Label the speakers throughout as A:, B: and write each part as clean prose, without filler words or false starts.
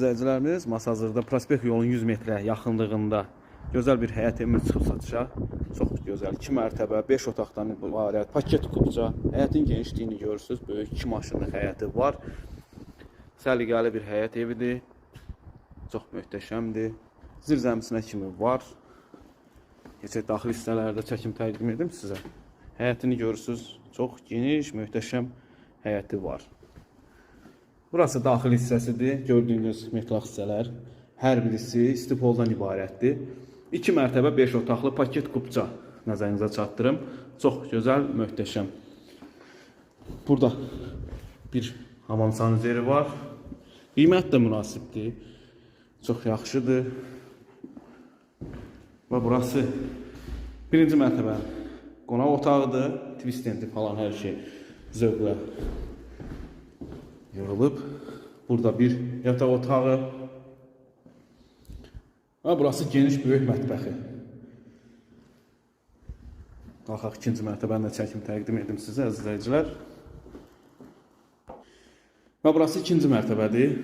A: izləyicilərimiz, Masazırda Prospekt yolunun 100 metrə yaxınlığında gözəl bir həyət evimiz çıxıb satışa. Çox gözəl, 2 mərtəbə, 5 otaqdan ibarət, paket kupça. Həyətin genişliyini görürsüz, böyük 2 maşınlıq həyəti var. Səliqəli bir həyət evidir. Çox möhtəşəmdir. Zirzəmisinə kimi var. Keçək daxili hissələrdə çəkim təqdim edim sizə. Həyətini görürsüz, çox geniş, möhtəşəm həyəti var. Burası daxili hissəsidir. Gördüyünüz metlaq hissələr. Hər birisi istipoldan ibarətdir. 2 mərtəbə 5 otaqlı paket kupça nəzərinizə çatdırım. Çox gözəl, möhtəşəm. Burada bir hamam sanuzeri var. Qiymət də münasibdir. Çox yaxşıdır. Və burası birinci mərtəbə qonaq otağıdır. Twistenti falan hər şey zövqlə yığılıb. Burada bir yataq otağı. Və burası geniş böyük mətbəxi. Qalxaq ikinci mərtəbəni də çəkim təqdim edim sizə, əziz izləyicilər. Və burası ikinci mərtəbədir.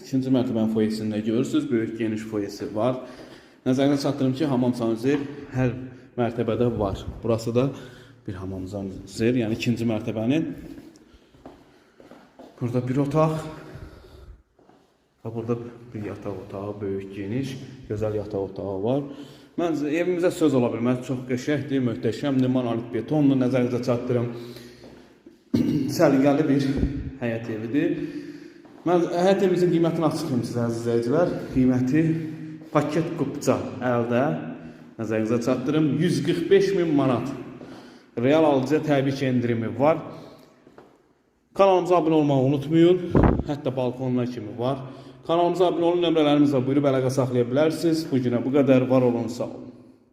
A: İkinci mərtəbənin foyesində görürsüz, böyük geniş foyesi var. Nəzərinizə çatdırım ki, hamam sanuzel hər mərtəbədə var. Burası da bir hamam sanuzel, yəni ikinci mərtəbənin. Burada bir otaq və burada bir yataq otağı, böyük, geniş, gözəl yataq otağı var. Mən evimizə söz ola bilməz. Çox qəşəngdir, möhtəşəmdir, monolit betondur, nəzərinizə çatdırım. Səliqəli bir həyət evidir. Mən həyət evimizin qiymətini açıqlayım sizə, əziz izləyicilər. Qiyməti paket kupça əldə, nəzərinizə çatdırım, 145 min manat. Real alıcıya təbii ki endirimi var. Kanalımıza abunə olmağı unutmayın. Hətta balkonuna kimi var. Kanalımıza abunə olun, nömrələrimiz var. Buyurub əlaqə saxlaya bilərsiniz. Bu günə bu qədər. Var olun, sağ olun.